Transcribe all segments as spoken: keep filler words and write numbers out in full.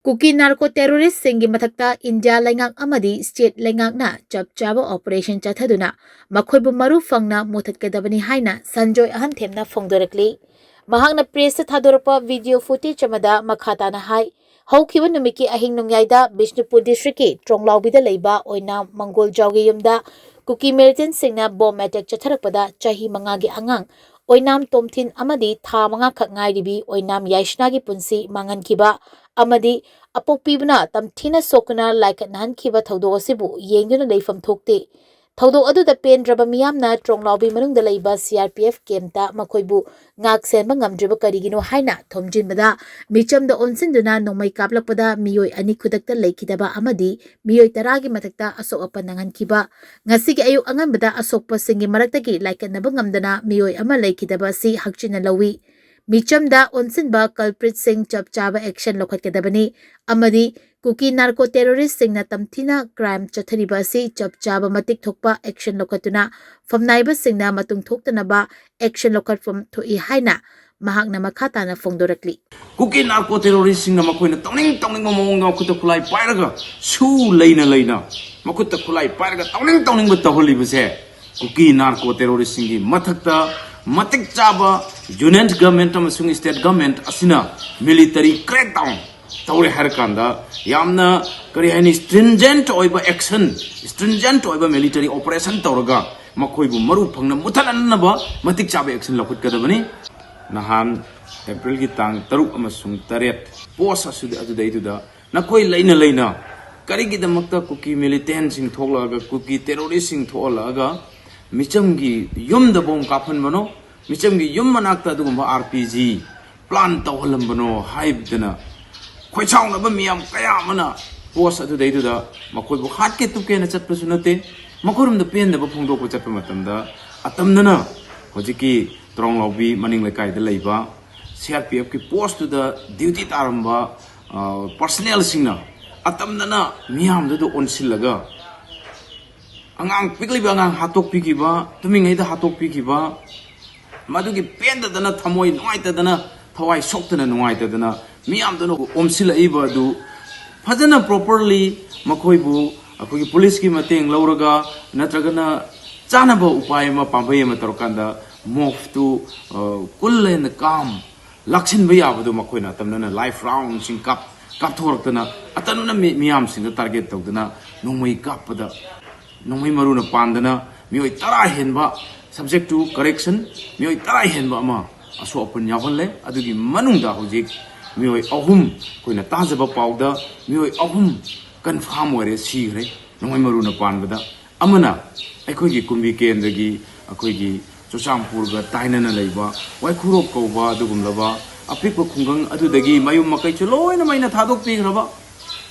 ꯀꯨꯀꯤ narco ꯇꯦꯔꯣꯔꯤꯁꯁꯤꯡꯒꯤ ꯃꯊꯛꯇ India ꯂꯩꯉꯥꯛ ꯑꯃꯗꯤ ꯁ꯭ꯇꯦꯠ ꯂꯩꯉꯥꯛꯅ ꯆꯞ ꯆꯥꯕ ꯑꯣꯄꯔꯦꯁꯟ ꯆꯠꯊꯗꯨꯅ ꯃꯈꯣꯏꯕꯨ ꯃꯔꯨ ꯐꯪꯅ ꯃꯨꯊꯠꯀꯗꯕꯅꯤ ꯍꯥꯏꯅ ꯁꯟꯖꯣꯏ ꯑꯍꯟꯊꯦꯝꯅ ꯐꯣꯡꯗꯣꯔꯛꯂꯤ꯫ ꯃꯍꯥꯛꯅ ꯄ꯭ꯔꯦꯁꯇ ꯊꯥꯗꯣꯔꯛꯄ ꯚꯤꯗꯤꯑꯣ ꯐꯨꯇꯦꯖ ꯑꯃꯗ ꯃꯈꯥ ꯇꯥꯅ ꯍꯥꯏ, ꯍꯧꯈꯤꯕ ꯅꯨꯃꯤꯠꯀꯤ ꯑꯍꯤꯡ ꯅꯣꯡꯌꯥꯏꯗ ꯕꯤꯁꯅꯨꯄꯨꯔ ꯗꯤꯁꯇ꯭ꯔꯤꯛꯀꯤ ꯇ꯭ꯔꯣꯡꯂꯥꯎꯕꯤꯗ ꯂꯩꯕ ꯑꯣꯏꯅꯥꯝ ꯃꯪꯒꯣꯜꯖꯥꯎꯒꯤ ꯌꯨꯝꯗ ꯀꯨꯀꯤ ꯃꯤꯂꯤꯇꯦꯟꯠꯁꯤꯡꯅ ꯕꯣꯝ ꯑꯦꯇꯦꯛ ꯆꯠꯊꯔꯛꯄꯗ ꯆꯍꯤ ꯃꯉꯥꯒꯤ ꯑꯉꯥꯡ ꯑꯣꯏꯅꯥꯝ ꯇꯣꯝꯊꯤꯟ ꯑꯃꯗꯤ ꯊꯥ ꯃꯉꯥꯈꯛ ꯉꯥꯏꯔꯤꯕꯤ ꯑꯣꯏꯅꯥꯝ ꯌꯥꯏꯁꯅꯥꯒꯤ ꯄꯨꯟꯁꯤ ꯃꯥꯡꯍꯟꯈꯤꯕ ꯑꯃꯗꯤ ꯑꯄꯣꯛꯄꯤꯕꯨꯅ ꯇꯝꯊꯤꯅ ꯁꯣꯛꯇꯨꯅ ꯂꯥꯏꯀꯠꯅꯍꯟꯈꯤꯕ ꯊꯧꯗꯣꯛ ꯑꯁꯤꯕꯨ ꯌꯦꯡꯗꯨꯅ ꯂꯩꯐꯝ ꯊꯣꯛꯇꯦ꯫ ꯊꯧꯗꯣꯛ ꯑꯗꯨꯗ ꯄꯦꯟꯗ꯭ꯔꯕ ꯃꯤꯌꯥꯝꯅ ꯇ꯭ꯔꯣꯡꯂꯥꯎꯕꯤ ꯃꯅꯨꯡꯗ ꯂꯩꯕ ꯁꯤ ꯑꯥꯔ ꯄꯤ ꯑꯦꯐ ꯀꯦꯝꯞꯇ ꯃꯈꯣꯏꯕꯨ ꯉꯥꯛ ꯁꯦꯟꯕ ꯉꯝꯗ꯭ꯔꯤꯕ ꯀꯔꯤꯒꯤꯅꯣ ꯍꯥꯏꯅ ꯊꯣꯝꯖꯤꯟꯕꯗ, ꯃꯤꯆꯝꯗ ꯑꯣꯟꯁꯤꯟꯗꯨꯅ ꯅꯣꯡꯃꯩ ꯀꯥꯞꯂꯛꯄꯗ ꯃꯤꯑꯣꯏ ꯑꯅꯤ ꯈꯨꯗꯛꯇ ꯂꯩꯈꯤꯗꯕ ꯑꯃꯗꯤ ꯃꯤꯑꯣꯏ ꯇꯔꯥꯒꯤ ꯃꯊꯛꯇ ꯑꯁꯣꯛ ꯑꯄꯟ ꯅꯪꯍꯟꯈꯤꯕ, ꯉꯁꯤꯒꯤ ꯑꯌꯨꯛ ꯑꯉꯟꯕꯗ ꯑꯁꯣꯛꯄꯁꯤꯡꯒꯤ ꯃꯔꯛꯇꯒꯤ ꯂꯥꯏꯀꯠꯅꯕ ꯉꯝꯗꯅ ꯃꯤꯑꯣꯏ ꯑꯃ ꯂꯩꯈꯤꯗꯕ ꯑꯁꯤ ꯍꯛꯆꯤꯟꯅ ꯂꯧꯏ꯫ ꯃꯤꯆꯝꯗ ꯑꯣꯟꯁꯤꯟꯕ ꯀꯜꯄ꯭ꯔꯤꯠꯁꯤꯡ ꯆꯞ ꯆꯥꯕ ꯑꯦꯛꯁꯟ ꯂꯧꯈꯠꯀꯗꯕꯅꯤ ꯑꯃꯗꯤ ꯀꯨꯀꯤ ꯅꯥꯔꯀꯣ ꯇꯦꯔꯣꯔꯤꯁꯁꯤꯡꯅ ꯇꯝꯊꯤꯅ ꯀ꯭ꯔꯥꯏꯝ ꯆꯠꯊꯔꯤꯕ ꯑꯁꯤ ꯆꯞ ꯆꯥꯕ ꯃꯇꯤꯛ ꯊꯣꯛꯄ ꯑꯦꯛꯁꯟ ꯂꯧꯈꯠꯇꯨꯅ ꯐꯝꯅꯥꯏꯕꯁꯤꯡꯅ ꯃꯇꯨꯡ ꯊꯣꯛꯇꯅꯕ ꯑꯦꯛꯁꯟ ꯂꯧꯈꯠꯐꯝ ꯊꯣꯛꯏ ꯍꯥꯏꯅ ꯃꯍꯥꯛꯅ ꯃꯈꯥ ꯇꯥꯅ ꯐꯣꯡꯗꯣꯔꯛꯂꯤ꯫ ꯀꯨꯀꯤ ꯅꯥꯔꯀꯣ ꯇꯦꯔꯣꯔꯤꯁꯁꯤꯡꯅ ꯃꯈꯣꯏꯅ ꯇꯧꯅꯤꯡ ꯇꯧꯅꯤꯡꯕ ꯃꯑꯣꯡꯗ ꯃꯈꯨꯠꯇ ꯈꯨꯠꯂꯥꯏ ꯄꯥꯏꯔꯒ, ꯁꯨ ꯂꯩꯅ ꯂꯩꯅ ꯃꯈꯨꯠꯇ ꯈꯨꯠꯂꯥꯏ ꯄꯥꯏꯔꯒ ꯇꯧꯅꯤꯡ ꯇꯧꯅꯤꯡꯕ ꯇꯧꯍꯜꯂꯤꯕꯁꯦ, ꯀꯨꯀꯤ ꯅꯥꯔꯀꯣ ꯇꯦꯔꯣꯔꯤꯁꯁꯤꯡꯒꯤ ꯃꯊꯛꯇ ꯃꯇꯤꯛ ꯆꯥꯕ ꯌꯨꯅꯤꯌꯟ ꯒꯚꯔꯟꯃꯦꯟꯠ ꯑꯃꯁꯨꯡ ꯁ꯭ꯇꯦꯠ ꯒꯚꯔꯟꯃꯦꯟꯠ ꯑꯁꯤꯅ ꯃꯤꯂꯤꯇꯔꯤ ꯀ꯭ꯔꯦꯛꯗꯥꯎꯟ ꯇꯧꯔꯦ ꯍꯥꯏꯔꯀꯥꯟꯗ, ꯌꯥꯝꯅ, ꯀꯔꯤ ꯍꯥꯏꯅꯤ, ꯁ꯭ꯇ꯭ꯔꯤꯟꯖꯦꯟꯠ ꯑꯣꯏꯕ ꯑꯦꯛꯁꯟ, ꯁ꯭ꯇ꯭ꯔꯤꯟꯖꯦꯟꯠ ꯑꯣꯏꯕ ꯃꯤꯂꯤꯇꯔꯤ ꯑꯣꯄꯔꯦꯁꯟ ꯇꯧꯔꯒ ꯃꯈꯣꯏꯕꯨ ꯃꯔꯨ ꯐꯪꯅ ꯃꯨꯊꯠꯍꯟꯅꯕ ꯃꯇꯤꯛ ꯆꯥꯕ ꯑꯦꯛꯁꯟ ꯂꯧꯈꯠꯀꯗꯕꯅꯤ꯫ ꯅꯍꯥꯟ ꯑꯦꯄ꯭ꯔꯤꯜꯒꯤ ꯇꯥꯡ ꯇꯔꯨꯛ ꯑꯃꯁꯨꯡ ꯇꯔꯦꯠ ꯄꯣꯁ ꯑꯁꯤꯗ, ꯑꯗꯨꯗꯩꯗꯨꯗ ꯅꯈꯣꯏ ꯂꯩꯅ ꯂꯩꯅ ꯀꯔꯤꯒꯤꯗꯃꯛꯇ ꯀꯨꯀꯤ ꯃꯤꯂꯤꯇꯦꯟꯠꯁꯤꯡ ꯊꯣꯛꯂꯛꯑꯒ, ꯀꯨꯀꯤ ꯇꯦꯔꯣꯔꯤꯁꯁꯤꯡ ꯊꯣꯛꯍꯜꯂꯛꯑꯒ ꯃꯤꯆꯝꯒꯤ ꯌꯨꯝꯗ ꯕꯣꯝ ꯀꯥꯞꯍꯟꯕꯅꯣ, ꯃꯤꯆꯝꯒꯤ ꯌꯨꯝ ꯃꯅꯥꯛꯇ ꯑꯗꯨꯒꯨꯝꯕ ꯑꯥꯔ ꯄꯤ ꯖꯤ ꯄ꯭ꯂꯥꯟ ꯇꯧꯍꯜꯂꯝꯕꯅꯣ ꯍꯥꯏꯗꯅ ꯈꯣꯏꯁꯥꯎꯅꯕ ꯃꯤꯌꯥꯝ ꯀꯌꯥ ꯑꯃꯅ ꯄꯣꯁ ꯑꯗꯨꯗꯩꯗꯨꯗ ꯃꯈꯣꯏꯕꯨ ꯍꯥꯠꯀꯦ ꯇꯨꯞꯀꯦꯅ ꯆꯠꯄꯁꯨ ꯅꯠꯇꯦ, ꯃꯈꯣꯏꯔꯣꯝꯗ ꯄꯦꯟꯗꯕ ꯐꯣꯡꯗꯣꯛꯄ ꯆꯠꯄ ꯃꯇꯝꯗ ꯑꯇꯝꯅꯅ ꯍꯧꯖꯤꯛꯀꯤ ꯇ꯭ꯔꯣꯡꯂꯥꯎꯕꯤ ꯃꯅꯤꯡ ꯂꯩꯀꯥꯏꯗ ꯂꯩꯕ ꯁꯤ ꯑꯥꯔ ꯄꯤ ꯑꯦꯐꯀꯤ ꯄꯣꯁꯇꯨꯗ ꯗ꯭ꯌꯨꯇꯤ ꯇꯥꯔꯝꯕ, ꯑ, ꯄꯔꯁꯅꯦꯜꯁꯤꯡꯅ ꯑꯇꯝꯅꯅ ꯃꯤꯌꯥꯝꯗꯨꯗ ꯑꯣꯟꯁꯤꯜꯂꯒ ꯑꯉꯥꯡ, ꯄꯤꯛꯂꯤꯕ ꯑꯉꯥꯡ ꯍꯥꯠꯇꯣꯛꯄꯤꯈꯤꯕ, ꯇꯨꯝꯃꯤꯉꯩꯗ ꯍꯥꯠꯇꯣꯛꯄꯤꯈꯤꯕ, ꯃꯗꯨꯒꯤ ꯄꯦꯟꯗꯗꯅ, ꯊꯃꯣꯏ ꯅꯨꯡꯉꯥꯏꯇꯗꯅ, ꯊꯋꯥꯏ ꯁꯣꯛꯇꯅ, ꯅꯨꯡꯉꯥꯏꯇꯗꯅ ꯃꯤꯌꯥꯝꯗꯨꯅ ꯑꯣꯝꯁꯤꯜꯂꯛꯏꯕ ꯑꯗꯨ ꯐꯖꯅ properly ꯃꯈꯣꯏꯕꯨ ꯑꯩꯈꯣꯏꯒꯤ ꯄꯨꯂꯤꯁꯀꯤ ꯃꯇꯦꯡ ꯂꯧꯔꯒ ꯅꯠꯇ꯭ꯔꯒꯅ ꯆꯥꯅꯕ ꯎꯄꯥꯏ ꯑꯃ, ꯄꯥꯝꯕꯩ ꯑꯃ ꯇꯧꯔꯀꯥꯟꯗ ꯃꯣꯞꯇꯨ cool and calm ꯂꯥꯛꯁꯤꯟꯕ ꯌꯥꯕꯗꯨ ꯃꯈꯣꯏꯅ ꯑꯇꯝꯅꯅ live roundꯁꯤꯡ ꯀꯥꯞ ꯀꯥꯞꯊꯣꯔꯛꯇꯅ ꯑꯇꯝꯅꯅ ꯃꯤ- ꯃꯤꯌꯥꯝꯁꯤꯡꯗ target ꯇꯧꯗꯅ ꯅꯣꯡꯃꯩ ꯀꯥꯞꯄꯗ ꯅꯣꯡꯃꯩ ꯃꯔꯨꯅ ꯄꯥꯟꯗꯅ ꯃꯤꯑꯣꯏ ꯇꯔꯥ ꯍꯦꯟꯕ, subject to correction, ꯃꯤꯑꯣꯏ ꯇꯔꯥ ꯍꯦꯟꯕ ꯑꯃ ꯑꯁꯣꯛ ꯑꯄꯟ ꯌꯥꯎꯍꯜꯂꯦ꯫ ꯑꯗꯨꯒꯤ ꯃꯅꯨꯡꯗ ꯍꯧꯖꯤꯛ ꯃꯤꯑꯣꯏ ꯑꯍꯨꯝ, ꯑꯩꯈꯣꯏꯅ ꯇꯥꯖꯕ ꯄꯥꯎꯗ ꯃꯤꯑꯣꯏ ꯑꯍꯨꯝ confirm ꯑꯣꯏꯔꯦ, ꯁꯤꯈ꯭ꯔꯦ ꯅꯣꯡꯃꯩ ꯃꯔꯨꯅ ꯄꯥꯟꯕꯗ꯫ ꯑꯃꯅ ꯑꯩꯈꯣꯏꯒꯤ ꯀꯨꯝꯕꯤ ꯀꯦꯟꯗ꯭ꯔꯒꯤ ꯑꯩꯈꯣꯏꯒꯤ ꯆꯨꯔꯆꯥꯟꯄꯨꯔꯒ ꯇꯥꯏꯅꯅ ꯂꯩꯕ ꯋꯥꯏꯈꯨꯔꯣꯛ ꯀꯧꯕ ꯑꯗꯨꯒꯨꯝꯂꯕ ꯑꯄꯤꯛꯄ ꯈꯨꯡꯒꯪ ꯑꯗꯨꯗꯒꯤ ꯃꯌꯨꯝ ꯃꯀꯩꯁꯨ ꯂꯣꯏꯅ ꯃꯩꯅ ꯊꯥꯗꯣꯛꯄꯤꯈ꯭ꯔꯕ꯫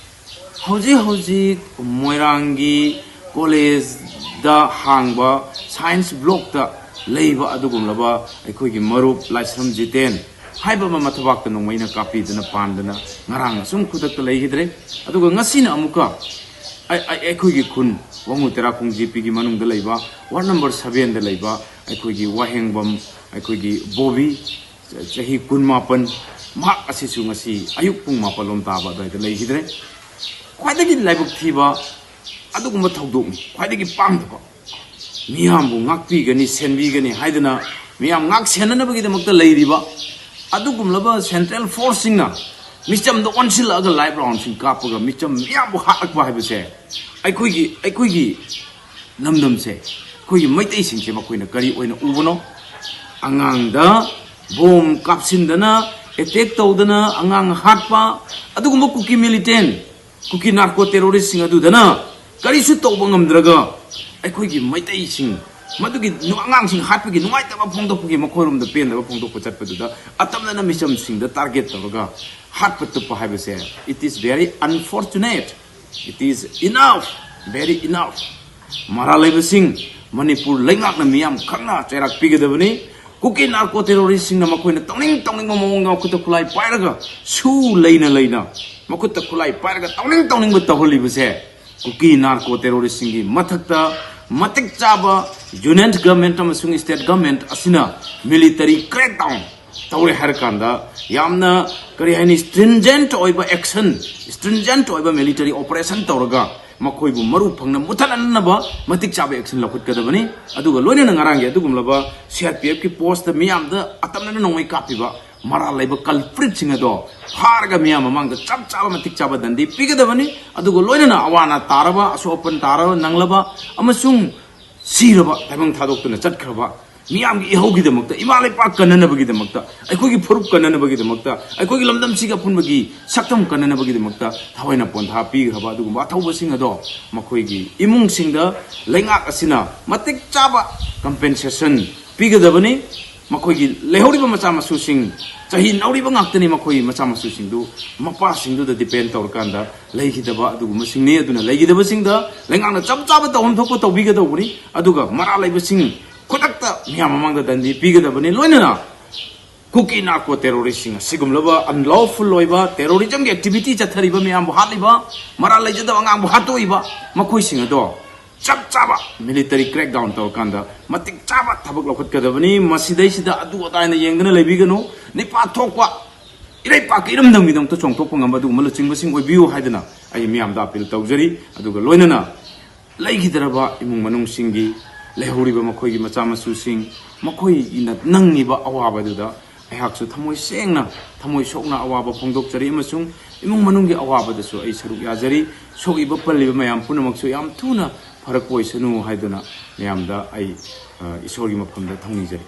ꯍꯧꯖꯤꯛ ꯍꯧꯖꯤꯛ ꯃꯣꯏꯔꯥꯡꯒꯤ ꯀꯣꯂꯦꯖꯗ ꯍꯥꯡꯕ ꯁꯥꯏꯟꯁ ꯕ꯭ꯂꯣꯛꯇ ꯂꯩꯕ ꯑꯗꯨꯒꯨꯝꯂꯕ ꯑꯩꯈꯣꯏꯒꯤ ꯃꯔꯨꯞ ꯂꯥꯏꯁ꯭ꯔꯝ ꯖꯤꯇꯦꯟ ꯍꯥꯏꯕ ꯑꯃ ꯃꯊꯕꯥꯛꯇ ꯅꯣꯡꯃꯩꯅ ꯀꯥꯞꯄꯤꯗꯅ ꯄꯥꯟꯗꯅ ꯉꯔꯥꯡ ꯑꯁꯨꯝ ꯈꯨꯗꯛꯇ ꯂꯩꯈꯤꯗ꯭ꯔꯦ꯫ ꯑꯗꯨꯒ ꯉꯁꯤꯅ ꯑꯃꯨꯛꯀ ꯑꯩ- ꯑꯩ- ꯑꯩꯈꯣꯏꯒꯤ ꯈꯨꯟ ꯋꯥꯉꯨ ꯇꯦꯔꯥꯈꯣꯡ ꯖꯤꯄꯤꯒꯤ ꯃꯅꯨꯡꯗ ꯂꯩꯕ ꯋꯥꯔꯗ ꯅꯝꯕꯔ ꯁꯚꯦꯟꯗ ꯂꯩꯕ ꯑꯩꯈꯣꯏꯒꯤ ꯋꯥꯍꯦꯡꯕꯝ, ꯑꯩꯈꯣꯏꯒꯤ ꯕꯣꯕꯤ, ꯆꯍꯤ ꯀꯨꯟꯃꯥꯄꯟ, ꯃꯍꯥꯛ ꯑꯁꯤꯁꯨ ꯉꯁꯤ ꯑꯌꯨꯛ ꯄꯨꯡ ꯃꯥꯄꯜ ꯂꯣꯝ ꯇꯥꯕ ꯑꯗꯨꯋꯥꯏꯗ ꯂꯩꯈꯤꯗ꯭ꯔꯦ꯫ ꯈ꯭ꯋꯥꯏꯗꯒꯤ ꯂꯥꯏꯕꯛ ꯊꯤꯕ ꯑꯗꯨꯒꯨꯝꯕ ꯊꯧꯗꯣꯛꯅꯤ, ꯈ꯭ꯋꯥꯏꯗꯒꯤ ꯄꯥꯝꯗꯕ꯫ ꯃꯤꯌꯥꯝꯕꯨ ꯉꯥꯛꯄꯤꯒꯅꯤ, ꯁꯦꯟꯕꯤꯒꯅꯤ ꯍꯥꯏꯗꯅ ꯃꯤꯌꯥꯝ ꯉꯥꯛ ꯁꯦꯟꯅꯅꯕꯒꯤꯗꯃꯛꯇ ꯂꯩꯔꯤꯕ ꯑꯗꯨꯒꯨꯝꯂꯕ central forceꯁꯤꯡꯅ ꯃꯤꯆꯝꯗ ꯑꯣꯟꯁꯤꯜꯂꯛꯑꯒ live roundꯁꯤꯡ ꯀꯥꯞꯄꯒ ꯃꯤꯆꯝ ꯃꯤꯌꯥꯝꯕꯨ ꯍꯥꯠꯂꯛꯄ ꯍꯥꯏꯕꯁꯦ ꯑꯩꯈꯣꯏꯒꯤ ꯑꯩꯈꯣꯏꯒꯤ ꯂꯝꯗꯝꯁꯦ, ꯑꯩꯈꯣꯏꯒꯤ ꯃꯩꯇꯩꯁꯤꯡꯁꯦ ꯃꯈꯣꯏꯅ ꯀꯔꯤ ꯑꯣꯏꯅ ꯎꯕꯅꯣ? ꯑꯉꯥꯡꯗ ꯕꯣꯝ ꯀꯥꯞꯁꯤꯟꯗꯅ, attack ꯇꯧꯗꯅ, ꯑꯉꯥꯡ ꯍꯥꯠꯄ, ꯑꯗꯨꯒꯨꯝꯕ ꯀꯨꯀꯤ militant, ꯀꯨꯀꯤ narco terroristꯁꯤꯡ ꯑꯗꯨꯗꯅ ꯀꯔꯤꯁꯨ ꯇꯧꯕ ꯉꯝꯗ꯭ꯔꯒ ꯑꯩꯈꯣꯏꯒꯤ ꯃꯩꯇꯩꯁꯤꯡ ꯃꯗꯨꯒꯤ ꯅꯨ- ꯑꯉꯥꯡꯁꯤꯡ ꯍꯥꯠꯄꯒꯤ ꯅꯨꯡꯉꯥꯏꯇꯕ ꯐꯣꯡꯗꯣꯛꯄꯒꯤ ꯃꯈꯣꯏꯔꯣꯝꯗ ꯄꯦꯟꯗꯕ ꯐꯣꯡꯗꯣꯛꯄ ꯆꯠꯄꯗꯨꯗ ꯑꯇꯝꯅꯅ ꯃꯤꯆꯝꯁꯤꯡꯗ target ꯇꯧꯔꯒ ꯍꯥꯠꯄ ꯇꯨꯞꯄ ꯍꯥꯏꯕꯁꯦ, it is very unfortunate, it is enough, very enough꯫ ꯃꯔꯥꯜ ꯂꯩꯕꯁꯤꯡ, ꯃꯅꯤꯄꯨꯔ ꯂꯩꯉꯥꯛꯅ ꯃꯤꯌꯥꯝ ꯈꯪꯅ ꯆꯩꯔꯥꯛ ꯄꯤꯒꯗꯕꯅꯤ꯫ ꯀꯨꯀꯤ narco terroristꯁꯤꯡꯅ ꯃꯈꯣꯏꯅ ꯇꯧꯅꯤꯡ ꯇꯧꯅꯤꯡꯕ ꯃꯑꯣꯡꯗ ꯃꯈꯨꯠꯇ ꯈꯨꯠꯂꯥꯏ ꯄꯥꯏꯔꯒ ꯁꯨ ꯂꯩꯅ ꯂꯩꯅ ꯃꯈꯨꯠꯇ ꯈꯨꯠꯂꯥꯏ ꯄꯥꯏꯔꯒ ꯇꯧꯅꯤꯡ ꯇꯧꯅꯤꯡꯕ ꯇꯧꯍꯜꯂꯤꯕꯁꯦ ꯀꯨꯀꯤ narco terroristꯁꯤꯡꯒꯤ ꯃꯊꯛꯇ ꯃꯇꯤꯛ ꯆꯥꯕ union government ꯑꯃꯁꯨꯡ state government ꯑꯁꯤꯅ military crackdown ꯇꯧꯔꯦ ꯍꯥꯏꯔꯀꯥꯟꯗ ꯌꯥꯝꯅ, ꯀꯔꯤ ꯍꯥꯏꯅꯤ, stringent ꯑꯣꯏꯕ action, stringent ꯑꯣꯏꯕ military operation ꯇꯧꯔꯒ ꯃꯈꯣꯏꯕꯨ ꯃꯔꯨ ꯐꯪꯅ ꯃꯨꯊꯠꯍꯟꯅꯕ ꯃꯇꯤꯛ ꯆꯥꯕ action ꯂꯧꯈꯠꯀꯗꯕꯅꯤ꯫ ꯑꯗꯨꯒ ꯂꯣꯏꯅꯅ ꯉꯔꯥꯡꯒꯤ ꯑꯗꯨꯒꯨꯝꯂꯕ C R P F ꯀꯤ post ꯇ ꯃꯤꯌꯥꯝꯗ ꯑꯇꯝꯅꯅ ꯅꯣꯡꯃꯩ ꯀꯥꯞꯄꯤꯕ ꯃꯔꯥꯜ ꯂꯩꯕ culprit ꯁꯤꯡ ꯑꯗꯣ ꯐꯥꯔꯒ ꯃꯤꯌꯥꯝ ꯃꯃꯥꯡꯗ ꯆꯞ ꯆꯥꯕ ꯃꯇꯤꯛ ꯆꯥꯕ ꯗꯟꯗꯤ ꯄꯤꯒꯗꯕꯅꯤ꯫ ꯑꯗꯨꯒ ꯂꯣꯏꯅꯅ ꯑꯋꯥ ꯑꯅꯥ ꯇꯥꯔꯕ, ꯑꯁꯣꯛ ꯑꯄꯟ ꯇꯥꯔꯕ, ꯅꯪꯂꯕ ꯑꯃꯁꯨꯡ ꯁꯤꯔꯕ, ꯇꯥꯏꯕꯪ ꯊꯥꯗꯣꯛꯇꯨꯅ ꯆꯠꯈ꯭ꯔꯕ ꯃꯤꯌꯥꯝꯒꯤ ꯏꯍꯧꯒꯤꯗꯃꯛꯇ, ꯏꯃꯥ ꯂꯩꯄꯥꯛ ꯀꯟꯅꯅꯕꯒꯤꯗꯃꯛꯇ, ꯑꯩꯈꯣꯏꯒꯤ ꯐꯨꯔꯨꯞ ꯀꯟꯅꯅꯕꯒꯤꯗꯃꯛꯇ, ꯑꯩꯈꯣꯏꯒꯤ ꯂꯝꯗꯝꯁꯤꯒꯤ ꯑꯄꯨꯟꯕꯒꯤ ꯁꯛꯇꯝ ꯀꯟꯅꯅꯕꯒꯤꯗꯃꯛꯇ ꯊꯋꯥꯏꯅ ꯄꯣꯟꯊꯥ ꯄꯤꯈ꯭ꯔꯕ ꯑꯗꯨꯒꯨꯝꯕ ꯑꯊꯧꯕꯁꯤꯡ ꯑꯗꯣ ꯃꯈꯣꯏꯒꯤ ꯏꯃꯨꯡꯁꯤꯡꯗ ꯂꯩꯉꯥꯛ ꯑꯁꯤꯅ ꯃꯇꯤꯛ ꯆꯥꯕ compensation ꯄꯤꯒꯗꯕꯅꯤ꯫ ꯃꯈꯣꯏꯒꯤ ꯂꯩꯍꯧꯔꯤꯕ ꯃꯆꯥ ꯃꯁꯨꯁꯤꯡ, ꯆꯍꯤ ꯅꯧꯔꯤꯕ ꯉꯥꯛꯇꯅꯤ, ꯃꯈꯣꯏ ꯃꯆꯥ ꯃꯁꯨꯁꯤꯡꯗꯨ ꯃꯄꯥꯁꯤꯡꯗꯨꯗ depend ꯇꯧꯔꯀꯥꯟꯗ ꯂꯩꯈꯤꯗꯕ ꯑꯗꯨꯒꯨꯝꯕꯁꯤꯡꯅꯤ꯫ ꯑꯗꯨꯅ ꯂꯩꯈꯤꯗꯕꯁꯤꯡꯗ ꯂꯩꯉꯥꯛꯅ ꯆꯞ ꯆꯥꯕ ꯇꯧꯐꯝ ꯊꯣꯛꯄ ꯇꯧꯕꯤꯒꯗꯧꯕꯅꯤ꯫ ꯑꯗꯨꯒ ꯃꯔꯥꯜ ꯂꯩꯕꯁꯤꯡ ꯈꯨꯗꯛꯇ ꯃꯤꯌꯥꯝ ꯃꯃꯥꯡꯗ ꯗꯟꯗꯤ ꯄꯤꯒꯗꯕꯅꯤ꯫ ꯂꯣꯏꯅꯅ ꯀꯨꯀꯤ narco terrorist ꯁꯤꯡ, ꯑꯁꯤꯒꯨꯝꯂꯕ unlawful ꯑꯣꯏꯕ terrorism ꯒꯤ activity ꯆꯠꯊꯔꯤꯕ ꯃꯌꯥꯝꯕꯨ ꯍꯥꯠꯂꯤꯕ, ꯃꯔꯥꯜ ꯂꯩꯖꯗꯕ ꯑꯉꯥꯡꯕꯨ ꯍꯥꯠꯇꯣꯛꯏꯕ, ꯃꯈꯣꯏꯁꯤꯡ ꯑꯗꯣ ꯆꯞ ꯆꯥꯕ military crackdown ꯇꯧꯔꯀꯥꯟꯗ ꯃꯇꯤꯛ ꯆꯥꯕ ꯊꯕꯛ ꯂꯧꯈꯠꯀꯗꯕꯅꯤ꯫ ꯃꯁꯤꯗꯩꯁꯤꯗ ꯑꯗꯨ ꯑꯗꯥ ꯍꯥꯏꯅ ꯌꯦꯡꯗꯅ ꯂꯩꯕꯤꯒꯅꯨ꯫ ꯅꯤꯄꯥ ꯊꯣꯛꯄ ꯏꯔꯩꯄꯥꯛꯀꯤ ꯏꯔꯝꯗꯝꯒꯤꯗꯃꯛꯇ ꯆꯣꯡꯊꯣꯛꯄ ꯉꯝꯕ ꯑꯗꯨꯒꯨꯝꯕ ꯂꯨꯆꯤꯡꯕꯁꯤꯡ ꯑꯣꯏꯕꯤꯌꯨ ꯍꯥꯏꯗꯅ ꯑꯩ ꯃꯤꯌꯥꯝꯗ appeal ꯇꯧꯖꯔꯤ꯫ ꯑꯗꯨꯒ ꯂꯣꯏꯅꯅ ꯂꯩꯈꯤꯗ꯭ꯔꯕ ꯏꯃꯨꯡ ꯃꯅꯨꯡꯁꯤꯡꯒꯤ, ꯂꯩꯍꯧꯔꯤꯕ ꯃꯈꯣꯏꯒꯤ ꯃꯆꯥ ꯃꯁꯨꯁꯤꯡ, ꯃꯈꯣꯏꯅ ꯅꯪꯉꯤꯕ ꯑꯋꯥꯕꯗꯨꯗ ꯑꯩꯍꯥꯛꯁꯨ ꯊꯃꯣꯏ ꯁꯦꯡꯅ, ꯊꯃꯣꯏ ꯁꯣꯛꯅ ꯑꯋꯥꯕ ꯐꯣꯡꯗꯣꯛꯆꯔꯤ, ꯑꯃꯁꯨꯡ ꯏꯃꯨꯡ ꯃꯅꯨꯡꯒꯤ ꯑꯋꯥꯕꯗꯁꯨ ꯑꯩ ꯁꯔꯨꯛ ꯌꯥꯖꯔꯤ꯫ ꯁꯣꯛꯏꯕ ꯄꯜꯂꯤꯕ ꯃꯌꯥꯝ ꯄꯨꯝꯅꯃꯛꯁꯨ ꯌꯥꯝ ꯊꯨꯅ ꯐꯔꯛꯄ ꯑꯣꯏꯁꯅꯨ ꯍꯥꯏꯗꯨꯅ ꯃꯌꯥꯝꯗ ꯑꯩ, ꯑ, ꯏꯁꯣꯔꯒꯤ ꯃꯐꯝꯗ ꯊꯧꯅꯤꯖꯔꯤ꯫